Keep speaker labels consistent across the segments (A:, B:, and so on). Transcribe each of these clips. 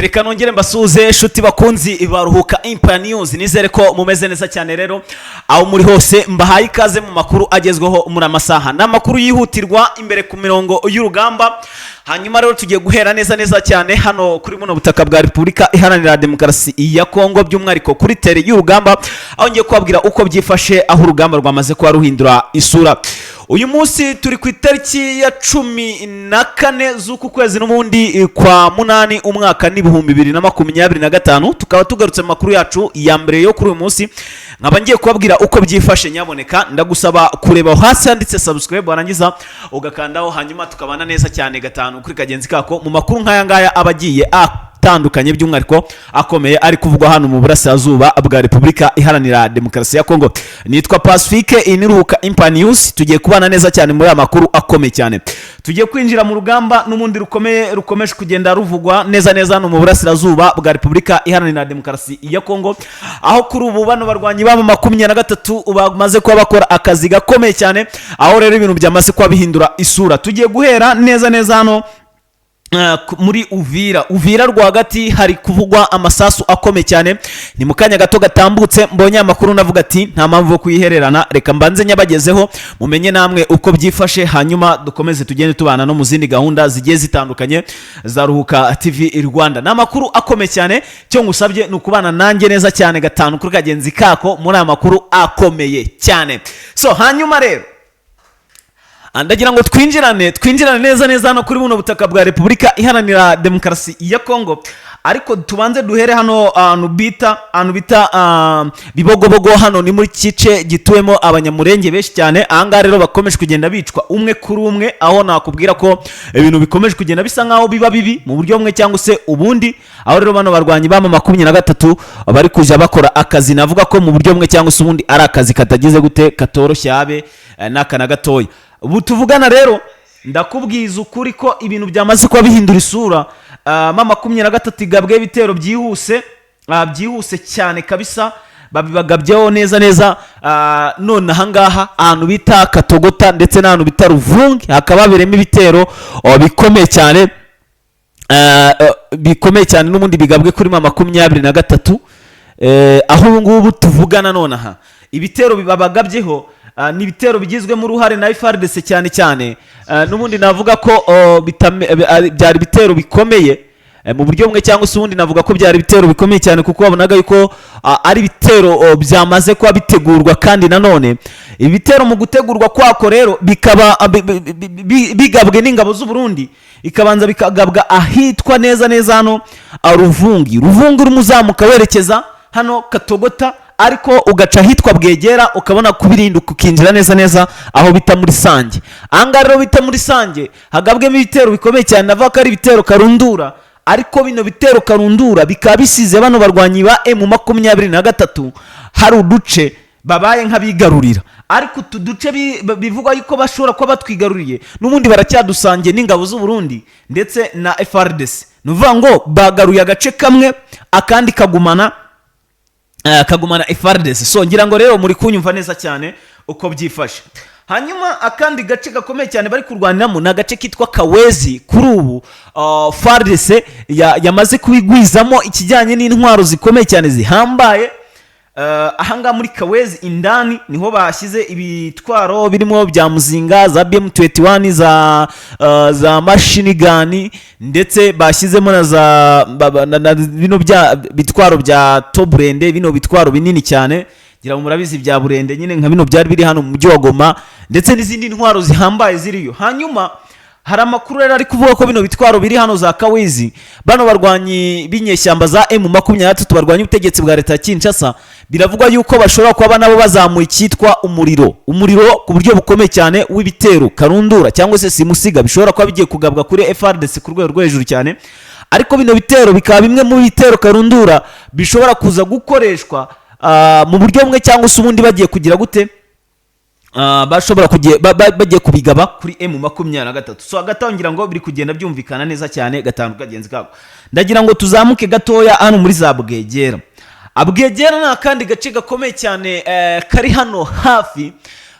A: Reka nongere mbasuhuze, inshuti bakunzi baruhuka Empire News. Nizere ko mumeze neza cyane rero aho muri hose. Mbahaye ikaze mu makuru agezweho muri amasaha, ni amakuru yihutirwa imbere ku mirongo y'urugamba. Hanyuma rero tugiye guhera neza neza cyane hano kuri buno butaka bwa Repubulika Iharanira Demokarasi ya Kongo, by'umwihariko kuri terrain y'urugamba, aho ngiye kubabwira uko byifashe, aho urugamba rwamaze kuba ruhindura isura. Uyu munsi turi ku itariki ya 14 z'uku kwezi n'ubundi kwa munani, umwaka n'2025. Tukaba tugarutse mu makuru yacu ya mbere yo kuri uyu munsi, nkaba ngiye kubabwira uko byifashe. Nyaboneka ndagusaba kureba aho hasi handitse subscribe, warangiza ugakandaho, hanyuma tukabana neza cyane gatanu kuri kagenzi kako mu makuru nk'aya ngaya aba agiye atandukanye, by'umwihariko akomeye ari kuvugwa hano mu burasirazuba bwa Repubulika Iharanira Demokarasi ya Kongo. Nitwa Pacifique, iyi ni Ruhuka Empire News. Tugiye kubana neza cyane muri aya makuru akomeye cyane. Tugiye kwinjira mu rugamba n'ubundi rukomeye rukomeje kugenda ruvugwa neza neza hano mu burasirazuba bwa Repubulika Iharanira Demokarasi ya Kongo, aho kuri ubu bano barwanyi baba 23 bamaze kuba bakora akazi gakomeye cyane, aho rero ibintu byamaze kuba bihindura isura. Tugiye guhera neza neza hano muri Uvira. Uvira rwagati hari kuvugwa amasasu akomeye cyane. Ni mu kanya gato gatambutse mbonye amakuru, navuga ati nta mpamvu yo kuyihererana, reka mbanze nyabagezeho mumenye namwe uko byifashe, hanyuma dukomeze tugende tubana no mu zindi gahunda zigiye zitandukanye za Ruhuka TV Rwanda. Ni amakuru akomeye cyane. Cyo ngusabye ni ukubana nanjye neza cyane gatanu kuri kagenzi kako muri aya makuru akomeye cyane. So hanyuma rero ndagira ngo twinjirane neza neza hano kuri buno butaka bwa Repubulika Iharanira Demokarasi ya Kongo, ariko tubanze duhere hano ahantu bita Bibogobogo. Hano ni muri kice gituwemo Abanyamurenge benshi cyane. Ahangaha rero bakomeje kugenda bicwa umwe kuri umwe, aho nakubwira ko ibintu bikomeje kugenda bisa nkaho biba bibi mu buryo bumwe cyangwa se ubundi, aho rero bano barwanyi bama 23 bari kuja bakora akazi navuga ko mu buryo bumwe cyangwa se ubundi ari akazi katagize gute, katoroshye habe n'aka na gatoya. Ubu tuvugana rero ndakubwiza ukuri ko ibintu byamaze kuba bihindura isura. Ma 23 igabwe ibitero byihuse, byihuse cyane kabisa, babibagabyeho neza neza. None ahangaha ahantu bita Katogota ndetse n'ahantu bita Ruvungi hakaba habereyemo ibitero, oh, bikomeye cyane, bikomeye cyane n'ubundi bigabwe kuri ma 23. Aho ubu ngubu tuvugana nonaha ibitero bibabagabyeho ni ibitero bigizwemo uruhare na FARDC cyane cyane. N'ubundi navuga ko oh, byari ibitero bikomeye mu buryo bumwe cyangwa se ubundi. Navuga ko byari ibitero bikomeye cyane kuko wabonaga yuko ari ibitero, oh, byamaze kuba bitegurwa, kandi nanone ibitero mu gutegurwa kwako rero bikaba bigabwe n'ingabo z'u Burundi, ikabanza bikagabwa ahitwa neza neza hano Ruvungi. Ruvungi urimo uzamuka werekeza hano Katogota, ariko ugaca ahitwa Bwegera, ukabona kubirinduka ukinjira neza neza aho bita muri Sange. Ahangaha rero bita muri Sange hagabwemo ibitero bikomeye cyane, navuga ko ari ibitero karundura, ariko bino bitero karundura bikaba bisize bano barwanyi ba M23 hari uduce babaye nk'abigarurira, ariko utu duce bivugwa yuko bashobora kuba batwigaruriye, n'ubundi baracyadusangiye n'ingabo z'u Burundi ndetse na FARDC. Ni ukuvuga ngo bagaruye agace kamwe, akandi kagumana FARDC. So ngira ngo rero muri kunyumva neza cyane uko byifashe. Hanyuma akandi gace gakomeye cyane bari kurwaniramo ni agace kitwa Kawezi. Kuri ubu FARDC yamaze kubigwizamo ikijyanye n'intwaro zikomeye cyane zihambaye. Ahangaha muri Kawezi indani niho bashyize ibitwaro birimo bya muzinga za BM21, za machine gun, ndetse bashyizemo na za na bino bya bitwaro bya toburende, bino bitwaro binini cyane ngira ngo murabizi bya burende nyine, nka bino byari biri hano mu mujyi wa Goma, ndetse n'izindi ntwaro zihambaye ziriyo. Hanyuma hari amakuru rero ari kuvuga ko bino bitwaro biri hano za Kawezi, bano barwanyi b'inyeshyamba za M23 barwanya ubutegetsi bwa leta ya Kinshasa, biravugwa yuko bashobora kuba nabo bazamuye icyitwa umuriro, umuriro ku buryo bukomeye cyane w'ibitero karundura cyangwa se simusiga bishobora kuba bigiye kugabwa kuri FARDC ku rwego rwo hejuru cyane. Ariko bino bitero bikaba bimwe mu bitero karundura bishobora kuza gukoreshwa mu buryo bumwe cyangwa se ubundi bagiye kugira gute, bashobora bagiye kubigaba kuri M23. So hagati aho ngira ngo biri kugenda byumvikana neza cyane gatanu kagenzi kako. Ndagira ngo tuzamuke gatoya hano muri za Bwegera. Bwegera ni akandi gace gakomeye cyane kari hano hafi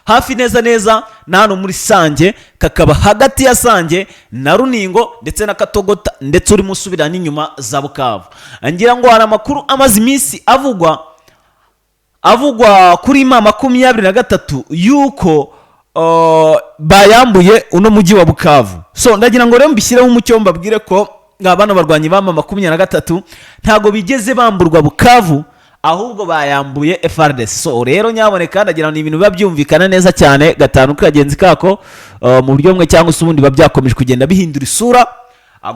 A: hafi neza neza. na hano muri Sange, kakaba hagati ya Sange na Runingo ndetse na Katogota, ndetse urimo usubira n'inyuma za Bukavu. Ngira ngo hari amakuru amaze iminsi avugwa kuri M23 yuko bayambuye uno mujyi wa Bukavu. So ndagira ngo rero mbishyireho umucyo, mbabwire ko bano barwanyi ba M23 ntabwo bigeze bamburwa Bukavu, ahubwo bayambuye FARDC. So rero nyaboneka, ndagira ngo ni ibintu biba byumvikana neza cyane gatanu kagenzi kako, mu buryo bumwe cyangwa se ubundi biba byakomeje kugenda bihindura isura.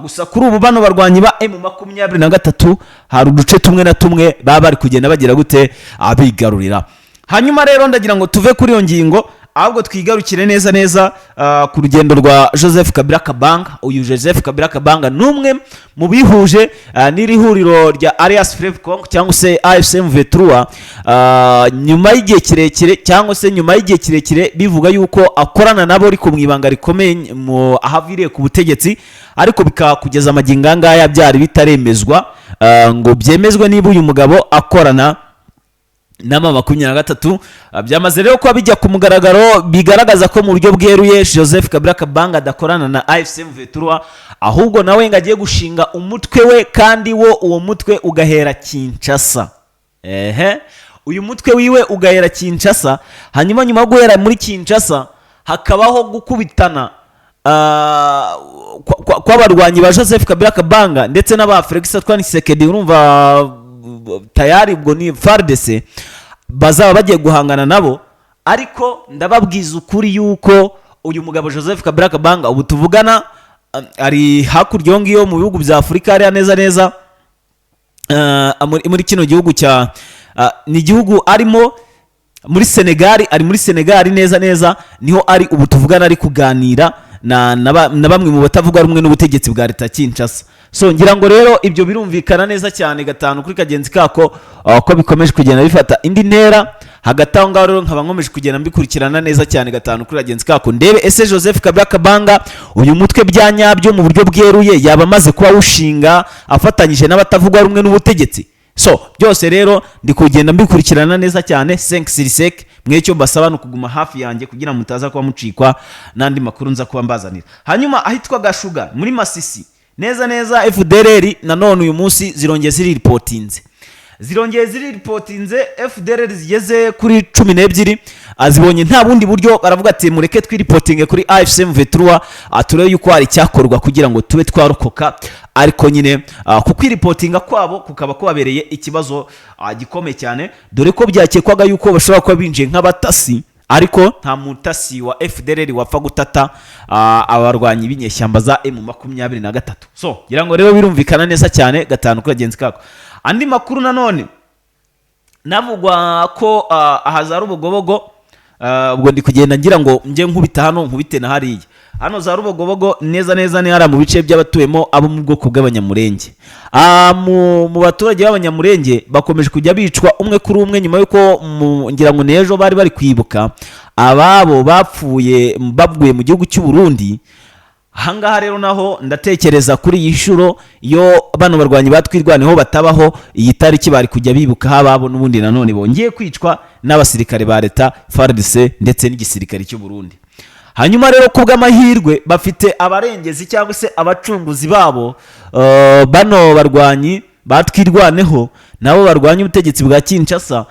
A: Gusa kuri ubu bano barwanyi ba M23 hari uduce tumwe na tumwe baba bari kugenda bagira gute, abigarurira. Hanyuma rero ndagira ngo tuve kuri iyo ngingo, ahubwo twigarukire neza neza ku rugendo rwa Joseph Kabila Kabanga. Uyu Joseph Kabila Kabanga ni umwe mu bihuje n'iri huriro rya Alliance Fleuve Congo cyangwa se AFC M23, nyuma y'igihe kirekire cyangwa se nyuma y'igihe kirekire bivuga yuko akorana nabo ariko mu ibanga rikomeye mu ahaviriye ku butegetsi, ariko bikaba kugeza amagingo aya ngaya byari bitaremezwa, ngo byemezwe niba uyu mugabo akorana na M23. Byamaze rero kuba bijya ku mugaragaro, bigaragaza ko mu buryo bweruye Joseph Kabila Kabanga adakorana na AFC M23, ahubwo nawe ngo agiye gushinga umutwe we, kandi wo uwo mutwe ugahera Kinshasa. Ehe, uyu mutwe wiwe ugahera Kinshasa, hanyuma nyuma yo guhera muri Kinshasa hakabaho gukubitana kw'abarwanyi ba Joseph Kabila Kabanga ndetse n'aba Felix Antoine Tshisekedi. Urumva tayari ubwo ni FARDC bazaba bagiye guhangana nabo. Ariko ndababwiza ukuri yuko uyu mugabo Joseph Kabila Kabanga ubu tuvugana ari hakurya iyo ngiyo mu bihugu bya Afurika hariya neza neza, muri kino gihugu cya ni igihugu arimo muri Senegali, ari muri Senegali neza neza niho ari ubu tuvugana, ari kuganira na bamwe mu batavuga rumwe n'ubutegetsi bwa leta ya Kinshasa. So ngira ngo rero ibyo birumvikana neza cyane gatanu kuri kagenzi kako, ko bikomeje kugenda bifata indi ntera. Hagati aho ngaho rero nkaba nkomeje kugenda mbikurikirana neza cyane gatanu kuri kagenzi kako, ndebe ese Joseph Kabila Kabanga uyu mutwe bya nyabyo mu buryo bweruye yaba amaze kuba awushinga afatanyije n'abatavuga rumwe n'ubutegetsi. So byose rero ndi kugenda mbikurikirana neza cyane 5 sur 5. Mwecyo mbasaba ni ukuguma hafi yanjye kugira ngo mutaza kuba mucikwa n'andi makuru nza kuba mbazanira. Hanyuma ahitwa Gashuga muri Masisi neza neza, FDLR nanone uyu munsi zirongeye ziriripotinze. FDLR zigeze kuri 12 azibonye nta bundi buryo, baravuga ati mureke twiripotinge kuri AFC M23, turebe yuko hari icyakorwa kugira ngo tube twarokoka. Ariko nyine ku kwiripotinga kwabo kukaba kubabereye ikibazo gikomeye cyane, dore ko byakekwaga yuko bashobora kuba binjiye nk'abatasi, ariko nta mutasi wa FDLR wapfa gutata abarwanyi b'inyeshyamba za M23. So ngira ngo rero birumvikana neza cyane gatanu kuri kagenzi kako. Andi makuru nanone navugwa ko aha za Rubogobogo, ubwo ndi kugenda ngira ngo njye nkubita hano nkubite na hariya. Hano za Rubogobogo neza neza ni hariya mu bice by'abatuyemo abo mu bwoko bw'Abanyamurenge. Mu baturage b'Abanyamurenge bakomeje kujya bicwa umwe kuri umwe, nyuma y'uko ngira ngo n'ejo bari bari kwibuka ababo bapfuye bavuye mu gihugu cy'u Burundi. Ahangaha rero naho ndatekereza kuri iyi nshuro iyo bano barwanyi batwirwaneho batabaho, iyi tariki bari kujya bibuka ababo n'ubundi nanone bongeye kwicwa n'abasirikare ba leta FARDC ndetse n'igisirikare cy'u Burundi. Hanyuma rero ku bw'amahirwe bafite abarengezi cyangwa se abacunguzi babo, bano barwanyi batwirwaneho nabo barwanya ubutegetsi bwa Kinshasa.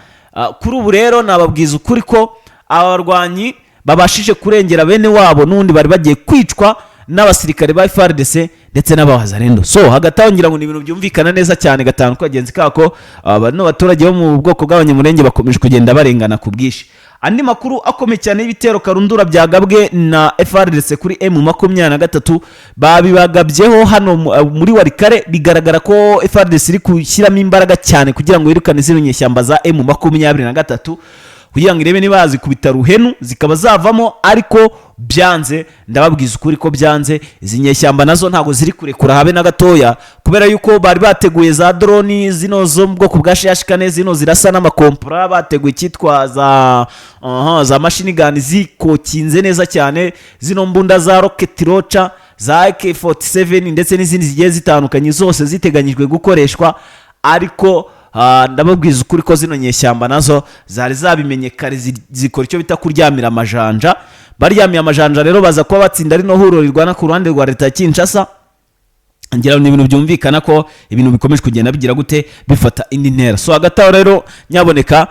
A: Kuri ubu rero nababwiza ukuri ko aba barwanyi babashije kurengera bene wabo n'ubundi bari bagiye kwicwa n'abasirikare ba FARDC ndetse n'abawazalendo. So hagati aho ngira ngo ni ibintu byumvikana neza cyane gatanu kagenzi kako, bano baturage bo mu bwoko bw'Abanyamurenge bakomeje kugenda barengana ku bwinshi. Andi makuru akomeye cyane y'ibitero karundura byagabwe na FARDC kuri M23, babibagabyeho hano muri Walikale. Bigaragara ko FARDC iri gushyiramo imbaraga cyane kugira ngo yirukane zino nyeshyamba za M23, kugira ngo irebe niba yazikubita ruhenu zikaba zavamo, ariko byanze. Ndababwiza ukuri ko byanze. Izi nyeshyamba nazo ntabwo ziri kurekura habe na gatoya, kubera yuko bari bateguye za drone zino zo mu bwoko bwa shashikane, zino zirasa n'amakompora, bateguye icyitwa za za machine gun zikokinze neza cyane, zino mbunda za rocket launcher za AK47 ndetse n'izindi zigiye zitandukanye, zose ziteganyijwe gukoreshwa. Ariko ndababwiza ukuri ko zino nyeshyamba nazo zari zabimenye kare, zikora icyo bita kuryamira amajanja. Baryamiye amajanja rero, baza kuba batsinda rino huriro rirwana ku ruhande rwa leta ya Kinshasa. Ngira ngo ni ibintu byumvikana ko ibintu bikomeje kugenda bigira gute, bifata indi ntera. So hagati aho rero nyaboneka,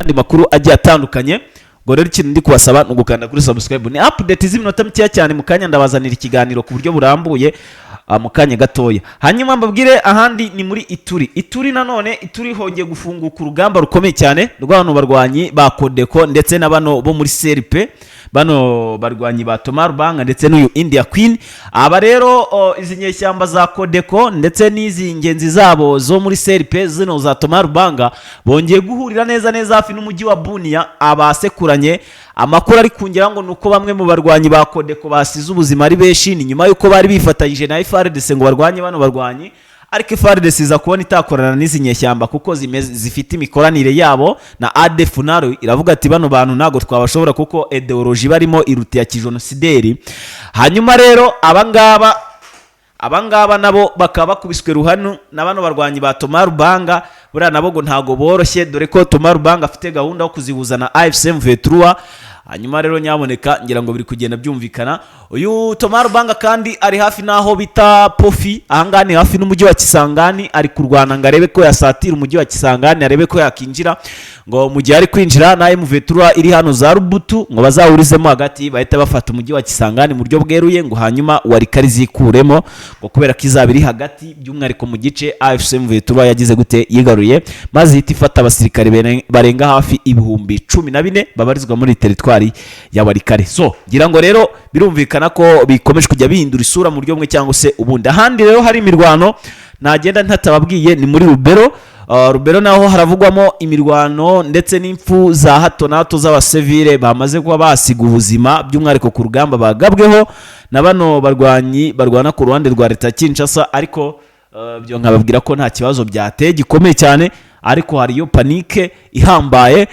A: andi makuru agiye atandukanye. Ubwo rero ikintu ndi kubasaba ni ugukanda kuri subscribe. Ni update z'iminota mikeya cyane. Mu kanya ndabazanira ikiganiro ku buryo burambuye, mu kanya gatoya. Hanyuma mbabwire ahandi ni muri Ituri. Ituri nanone, Ituri hongeye gufunguka urugamba rukomeye cyane rw'abantu barwanyi ba Codeco ndetse na bano bo muri CRP, bano barwanyi ba Thomas Lubanga ndetse n'uyu India Queen. Aba rero, izi nyeshyamba za Codeco ndetse n'izi ngenzi zabo zo muri CRP zino za Thomas Lubanga bongeye guhurira neza neza hafi n'umujyi wa Bunia. Abasekuranye amakuru ari kungera ngo nuko bamwe mu barwanyi ba Codeco basize ubuzima ari benshi. Ni nyuma y'uko bari bifatanyije na FARDC ngo barwanye bano barwanyi, ariko FARDC iza kubona itakorana n'izi nyeshyamba kuko zifite imikoranire yabo na ADF NALU. Iravuga ati: "Bano bantu ntabwo twabashobora kuko idéologie barimo iruta ya kijenosideri." Hanyuma rero abangaba nabo bakaba bakubiswe ruhanu na bano barwanyi ba Thomas Lubanga. Buriya nabo ngo ntago boroshye, dore ko Thomas Lubanga afite gahunda yo kuzihuza na AFC M23. Hanyuma rero nyaboneka, ngira ngo biri kugenda byumvikana. Uyu Thomas Lubanga kandi ari hafi n'aho bita Pofi. Ahangaha ni hafi n'umujyi wa Kisangani. Ari kurwana ngo arebe ko yasatira umujyi wa Kisangani, arebe ko yakinjira, ngo mu gihe ari kwinjira na M23 iri hano za Lubutu, ngo bazahurizemo hagati, bahita bafata umujyi wa Kisangani mu buryo bweruye, ngo hanyuma Walikale zikuremo, ngo kubera ko izaba iri hagati, by'umwihariko mu gice AFC M23 yagize gute, yigaruye, maze ihita ifata abasirikare barenga hafi 14,000 babarizwa muri teritwari ya Walikale. So ngira ngo rero birumvikana ko bikomeje kujya bihindura isura mu buryo bumwe cyangwa se ubundi. Ahandi rero hari imirwano nagenda ntatababwiye ni muri Lubero. Lubero naho haravugwamo imirwano ndetse n'impfu za hato na hato z'abasivile bamaze kuba basiga ubuzima, by'umwihariko ku rugamba bagabweho na bano barwanyi barwana ku ruhande rwa leta ya Kinshasa. Ariko byo nkababwira ko nta kibazo byateye gikomeye cyane, ariko hariyo panique ihambaye.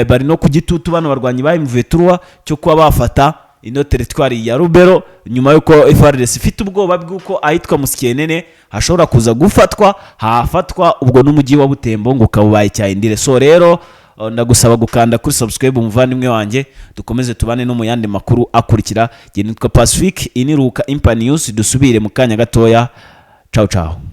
A: Bari no ku gitutu bano barwanyi ba M23 cyo kuba bafata ino teritwari ya Lubero, nyuma y'uko FARDC ifite ubwoba bw'uko ahitwa Musikenene hashobora kuza gufatwa, hafatwa ubwo n'umujyi wa Butembo ngo ukaba ubaye cyahindire. So rero ndagusaba gukanda kuri subscribe, umuvandimwe wanjye, dukomeze tubane no mu yandi makuru akurikira. Jye nitwa Pacifique, iniruka Impa News. Dusubire mu kanya gatoya. Ciao ciao.